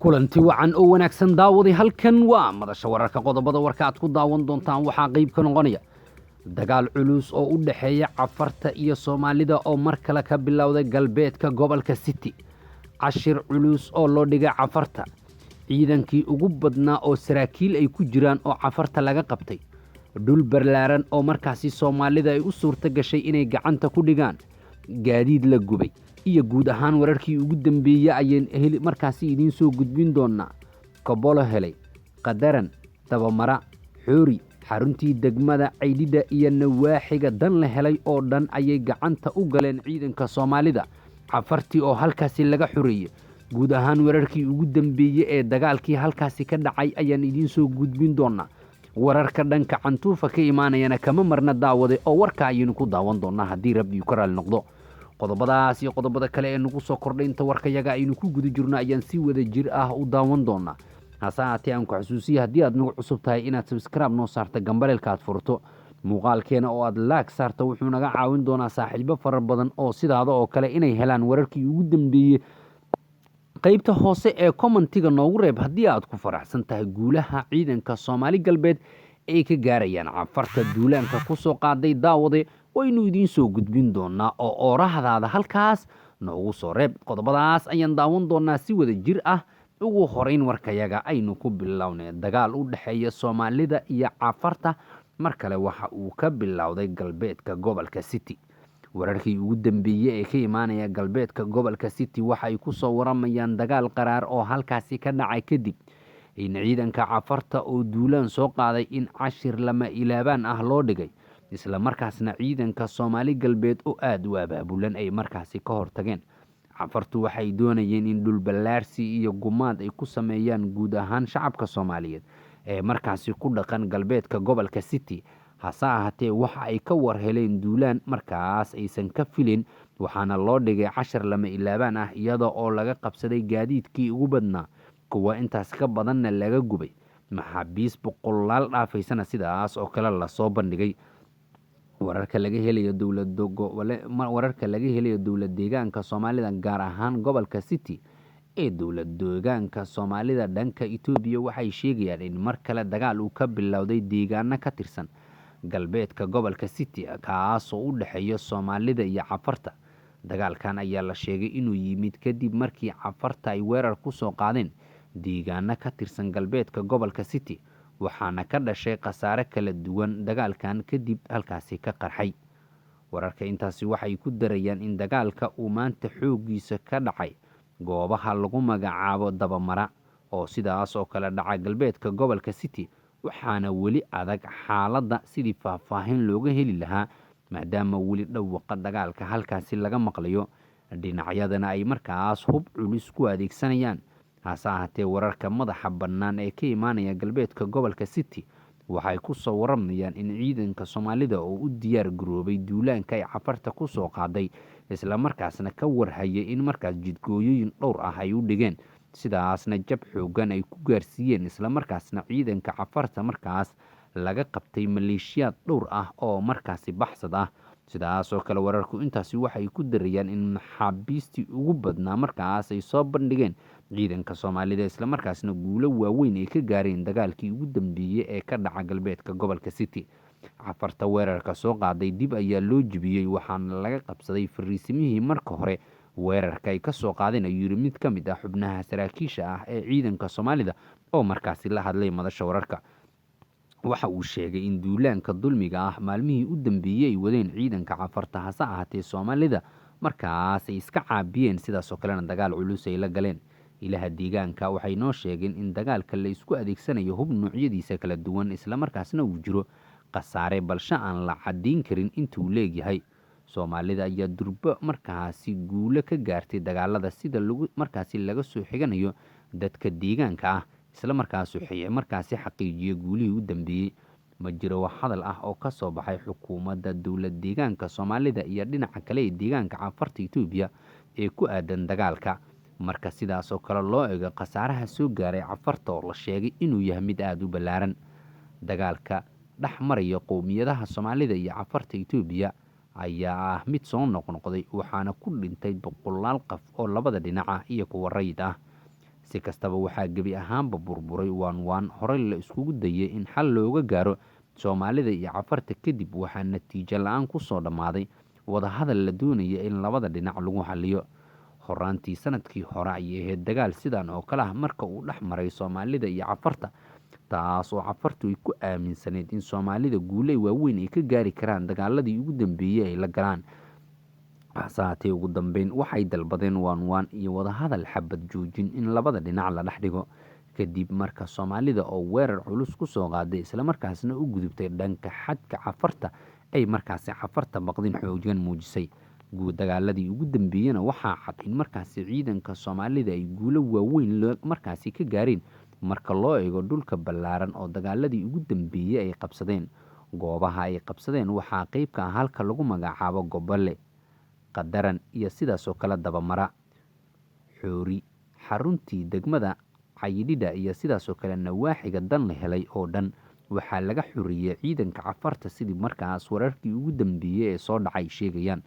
Kulanti wacan oo wanaagsan, daawaday. Halkan waa Madasha Wararka. Qodobada warka aad ku daawan doontaan waxaa qayb ka noqonaya dagaal culus oo u dhexeeya Cafarta iyo Soomaalida oo mar kale ka bilowday galbeedka gobolka City, cashir culus oo loo dhigay Cafarta, ciidankii ugu badnaa oo saraakiil ay ku jiraan oo Cafarta laga qabtay, dhul ballaaran oo markaasi Soomaalida ay u suurto gashay inay gacanta ku dhigaan, gaadiid la gubay iyo guud ahaan wararkii ugu dambeeyey ayaan heli markaasi idiin soo gudbin doonaa. Kobolo helay Qadaran, Dabamara, Xoori, xaruntii degmada Caydhidha iyo nawaaxiga Dan la helay oo dhan ayay gacanta u galeen ciidanka Soomaalida, Cafartii oo halkaasi laga xoreeyey. Guud ahaan wararkii ugu dambeeyey ee dagaalkii halkaasi ka dhacay ayaan idiin soo gudbin doonaa. Wararka dhanka Cantuufa ka imaanayana kama marna, daawaday, oo warka ayaynu ku daawan doonaa haddii Rabbi uu ka raali noqdo. Qodobadaas iyo qodobada kale ee nagu soo kordhay inta warkayaga aynu ku guda jirno ayaan si wada jir ah u daawan doonaa. Hase haatee aan ku xasuusiya, haddii aad nagu cusub tahay, inaad subscribe noo saarta, gambaleelka aad furto, muuqaalkeena oo aad like saarta. Wuxuu naga caawin doonaa saaxiibo fara badan oo sidaada oo kale inay helaan wararkii ugu dambeeyey. Qaybta hoose ee commentiga noogu reeb haddii aad ku faraxsan tahay guulaha ciidanka Soomaali Galbeed ay ka gaarayaan Cafarta duulaanka kusoo qaaday. Daawade, waynu idiin soo gudbin doonaa oo oorahdaada halkaas noogu soo reeb. Qodobadaas ayaan daawan doonaa si wada jir ah. Ugu horeyn warkayaga aynu ku bilownay dagaal u dhexeeya Soomaalida iyo Cafarta mar kale waxa uu ka bilowday galbeedka gobolka City. Wararkii ugu dambeeyey ee ka imaanaya galbeedka gobolka City waxa ay kusoo waramayaan dagaal qaraar oo halkaasi ka dhacay kadib in ciidanka Cafarta oo duulaan soo qaaday in cashir lama ilaabaan ah loo dhigay, isla markaasna ciidanka Soomaali Galbeed oo aada u abaabulan ay markaasi ka hortageen. Cafartu waxay doonayeen in dhul ballaarsi iyo gumaad ay ku sameeyaan guud ahaan shacabka Soomaaliyeed ee markaasi ku dhaqan galbeedka gobolka City. Hase ahaatee waxa ay ka war heleen duulaan markaas aysan ka filin, waxaana loo dhigay cashar lama ilaabaan ah, iyada oo laga qabsaday gaadiidkii ugu badnaa, kuwa intaas ka badanna laga gubay, maxaabiis boqolaal dhaafaysana sidaas oo kale lasoo bandhigay. Wararka laga helayo dowlad deegaanka Soomaalida, gaar ahaan gobolka City ee dowlad deegaanka Soomaalida dhanka Itoobiya, waxay sheegayaan in mar kale dagaal uu ka bilowday deegaano ka tirsan galbeedka gobolka City, kaasoo u dhexeeya Soomaalida iyo Cafarta. Dagaalkan ayaa la sheegay inuu yimid kadib markii Cafarta ay weerar kusoo qaadeen deegaano ka tirsan galbeedka gobolka City, waxaana ka dhashay khasaare kala duwan dagaalkan kadib halkaasi ka qarxay. Wararka intaasi waxay ku darayaan in dagaalka uu maanta xooggiisa ka dhacay goobaha lagu magacaabo Dabamara oo sidaas oo kale dhaca galbeedka gobolka City, waxaana weli adag xaaladda sidii faahfaahin looga heli lahaa, maadaama weli dhawaqa dagaalka halkaasi laga maqlayo, dhinacyadana ay markaas hub culus ku adeegsanayaan. Hase ahaatee wararka madaxa bannaan ee ka imaanaya galbeedka gobolka City waxay ku soo waramayaan in ciidanka Soomaalida oo u diyaar garoobay duulaanka ay Cafarta kusoo qaaday, islamarkaasna ka warhayay, in markaas jidgooyooyin dhowr ah ay u dhigeen, sidaasna jab xoogan ay ku gaarsiiyeen, islamarkaasna ciidanka Cafarta markaas laga qabtay maleeshiyaad dhowr ah oo markaasi baxsad ah. Sidaas oo kale wararku intaasi waxay ku darayaan in maxaabiistii ugu badnaa markaas ay soo bandhigeen ciidanka Soomaalida, islamarkaasna guulo waaweyn ay ka gaareen dagaalkii ugu dambeeyey ee ka dhaca galbeedka gobolka City. Cafarta weerarka soo qaaday dib ayaa loo jebiyey, waxaana laga qabsaday fariisimihii marka hore weerarka ay ka soo qaadeen, ayuu yidhi mid ka mid ah xubnaha saraakiisha ah ee ciidanka Soomaalida oo markaasi la hadlay Madasha Wararka. Waxa uu sheegay in duulaanka dulmiga ah maalmihii u dambeeyey ay wadeen ciidanka Cafarta, hase ahaatee Soomaalida markaas ay iska caabiyeen, sidaasoo kalena dagaal culus ay la galeen. Ilaha deegaanka waxay noo sheegeen in dagaalka la isku adeegsanayo hub noocyadiisa kala duwan, islamarkaasna uu jiro khasaare, balse aan la caddayn karin intuu leegyahay. Soomaalida ayaa durbo markaasi guulo ka gaartay dagaalada, sida lagu markaasi laga soo xiganayo dadka deegaanka ah, isla markaas markaasi xaqiijiyay guulihii u dambeeyey. Ma jiro wax hadal ah oo ka soo baxay xukuumadda dowlad deegaanka Soomaalida iyo dhinaca kale ee deegaanka Cafarta Itoobiya ee ku aadan dagaalka, marka sidaasoo kale loo eego khasaaraha soo gaaray Cafarta oo la sheegay inuu yahay mid aada u ballaaran. Dagaalka dhex maraya qowmiyadaha Soomaalida iyo Cafarta Itoobiya ayaa ah mid soo noqnoqday, waxaana ku dhintay boqolaal qof oo labada dhinac ah iyo kuwa rayid ah. Si kastaba, waxaa gebi ahaanba burburay waanwaan horey la iskugu dayay in xal looga gaaro Soomaalida iyo Cafarta. Kadib waxaa natiijo la-aan kusoo dhammaaday wadahadal la doonaya in labada dhinac lagu xaliyo. Horaantii sanadkii hore ayay ahayd dagaal sidan oo kale ah marka uu dhex maray Soomaalida iyo Cafarta, taas oo Cafartu ay ku aaminsaneyd in Soomaalida guuley waaweyn ay ka gaari karaan dagaaladii ugu dambeeyey ay la galaan. Hase haatee, ugu dambeyn waxay dalbadeen waanwaan iyo wadahadal xabad joojin in labada dhinac la dhex dhigo, kadib marka Soomaalida oo weerar culus kusoo qaaday islamarkaasna u gudubtay dhanka xadka Cafarta ay markaasi Cafarta baqdin xoogan muujisay. Dagaaladii ugu dambeeyena waxaa cad in markaasi ciidanka Soomaalida ay guulo waaweyn markaasi ka gaareen marka loo eego dhulka ballaaran oo dagaaladii ugu dambeeyey ay qabsadeen. Goobaha ay qabsadeen waxaa qeyb ka ah halka lagu magacaabo Gobole, Qadaran iyo sidaasoo kale Dabamara, Xoori, xaruntii degmada Cayidhidha iyo sidaasoo kale nawaaxiga Dan la Helay oo dhan waxaa laga xoreeyey ciidanka Cafarta, sidii markaas wararkii ugu dambeeyey ee soo dhacay sheegayaan.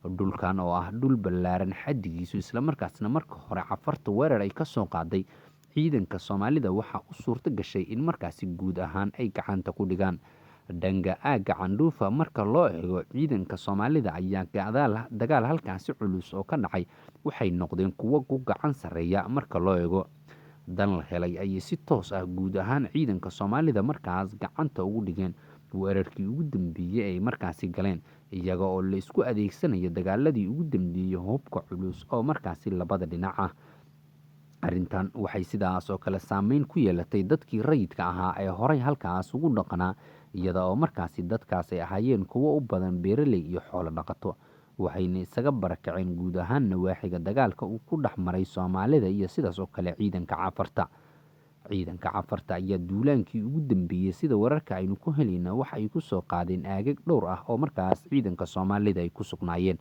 Dhulkan oo ah dhul ballaaran xaddigiisu, islamarkaasna marka hore Cafarta weerar ay kasoo qaaday ciidanka Soomaalida, waxaa u suurto gashay in markaasi guud ahaan ay gacanta ku dhigaan. Dhanka aagga Candhuufa marka loo eego, ciidanka Soomaalida ayaa dagaal halkaasi culus oo ka dhacay waxay noqdeen kuwo ku gacan sarreeya. Marka loo eego Dan la Helay ayay si toos ah guud ahaan ciidanka Soomaalida markaas gacanta ugu dhigeen weerarkii ugu dambeeyey ay markaasi galeen, iyaga oo la isku adeegsanayo dagaaladii ugu dambeeyey hubka culus oo markaasi labada dhinac ah. Arrintan waxay sidaas oo kale saameyn ku yeelatay dadkii rayidka ahaa ee horey halkaas ugu dhaqanaa, iyada oo markaasi dadkaas ay ahaayeen kuwo u badan beeraley iyo xoolo dhaqato, waxayna isaga barakaceen guud ahaan nawaaxiga dagaalka uu ku dhex maray Soomaalida iyo sidaas oo kale ciidanka Cafarta. Ciidanka Cafarta ayaa duulaankii ugu dambeeyey, sida wararka aynu ku helayna, waxa ay kusoo qaadeen aagag dhowr ah oo markaas ciidanka Soomaalida ay ku sugnaayeen.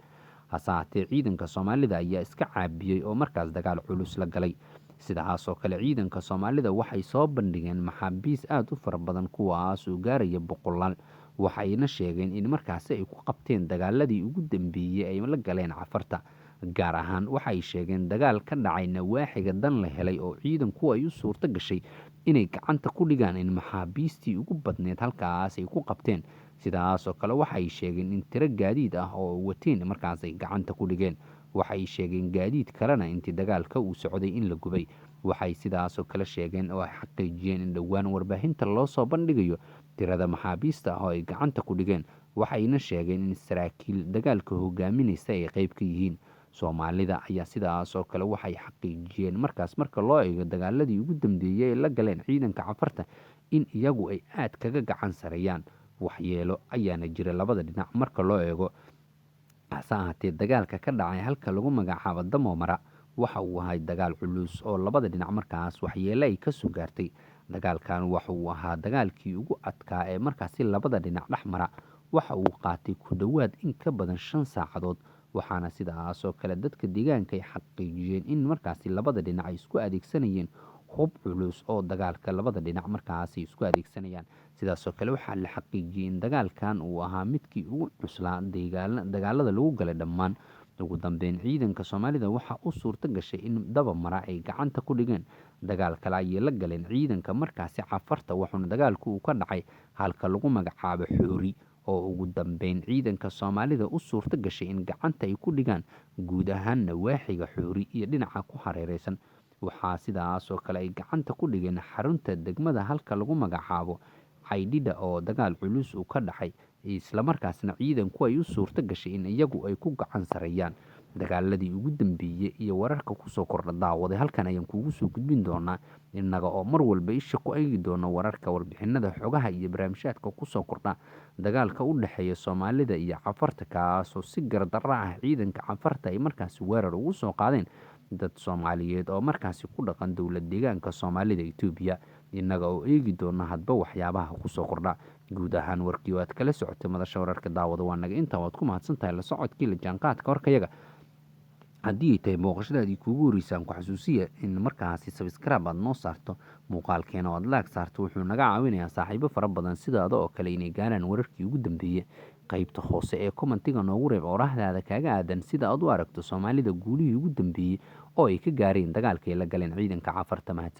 Hase haatee, ciidanka Soomaalida ayaa iska caabiyey oo markaas dagaal culus la galay. Sidaas oo kale ciidanka Soomaalida waxay soo bandhigeen maxaabiis aada u fara badan, kuwaas oo gaaraya boqolaal, waxayna sheegeen in markaasi ay ku qabteen dagaaladii ugu dambeeyey ay la galeen Cafarta. Gaar ahaan waxay sheegeen dagaal ka dhacay nawaaxiga Dan la Helay oo ciidanku ay u suurto gashay inay gacanta ku dhigaan in maxaabiistii ugu badneed halkaas ay ku qabteen. Sidaas oo kale waxay sheegeen in tiro gaadiid ah oo wateen markaas ay gacanta ku dhigeen. Waxay sheegeen gaadiid kalena intii dagaalka uu socday in la gubay. Waxay sidaasoo kale sheegeen oo ay xaqiijiyeen in dhowaan warbaahinta loo soo bandhigayo tirada maxaabiista ah oo ay gacanta ku dhigeen. Waxayna sheegeen in saraakiil dagaalka hogaaminaysa ay qeyb ka yihiin. Soomaalida ayaa sidaas oo kale waxay xaqiijiyeen markaas marka loo eego dagaaladii ugu dambeeyey ay la galeen ciidanka Cafarta in iyagu ay aad kaga gacan sareeyaan. Waxyeelo ayaana jira labada dhinac marka loo eego. Hase ahaatee, dagaalka ka dhacay halka lagu magacaabo Damoomara waxa uu ahay dagaal culus oo labada dhinac markaas waxyeelo ay kasoo gaartay. Dagaalkan waxa uu ahaa dagaalkii ugu adkaa ee markaasi labada dhinac dhex mara. Waxa uu qaatay ku dhowaad in ka badan 5 saacadood, waxaana sidaas oo kale dadka deegaanka ay xaqiijiyeen in markaasi labada dhinac ay isku adeegsanayeen hub culus oo dagaalka labada dhinac markaasi isku adeegsanayaan. Sidaasoo kale waxaa la xaqiijiyey in dagaalkan uu ahaa midkii ugu cuslaa dagaalada lagu galay dhammaan. Ugu dambeyn ciidanka Soomaalida waxaa u suurto gashay in Dabamara ay gacanta ku dhigeen. Dagaal kale ayay la galeen ciidanka markaasi Cafarta, wuxuuna dagaalku uu ka dhacay halka lagu magacaabo Xoori, oo ugu dambeyn ciidanka Soomaalida u suurto gashay in gacanta ay ku dhigaan guud ahaan nawaaxiga Xoori iyo dhinaca ku hareereysan. Waxaa sidaas oo kale ay gacanta ku dhigeen xarunta degmada halka lagu magacaabo Caydhidha oo dagaal culus uu ka dhacay, islamarkaasna ciidanku ay u suurto gashay in iyagu ay ku gacan sareeyaan. Dagaaladii ugu dambeeyey iyo wararka kusoo kordha, daawaday, halkan ayaan kuugu soo gudbin doonaa, innaga oo mar walba isha ku eegi doono wararka, warbixinada, xogaha iyo barnaamijyaadka kusoo kordha dagaalka u dhexeeya Soomaalida iyo Cafarta, kaasoo si gardarro ah ciidanka Cafarta ay markaasi weerar ugu soo qaadeen dad Soomaaliyeed oo markaasi ku dhaqan dowlad deegaanka Soomaalida Itoobiya, innaga oo eegi doona hadba waxyaabaha kusoo kordha. Guud ahaan warkii oo aad kala socotay madasha wararka, daawada, waa naga intaa. Waad ku mahadsan tahay la socodkii la jaanqaadka warkayaga. Haddii ay tahay booqashadaadii kuugu horreysaan, ku xasuusiya in markaasi subscribe aad noo saarto muuqaalkeena oo aad like saarto. Wuxuu naga caawinayaa saaxiibo fara badan sidaada oo kale inay gaaraan wararkii ugu dambeeyey. Qaybta hoose ee commentiga noogu reeb oraahdaada kaaga aadan sida aad u aragto Soomaalida guulihii ugu dambeeyey oo ay ka gaareen dagaalkii la galeen ciidanka Cafarta. Mahadsan.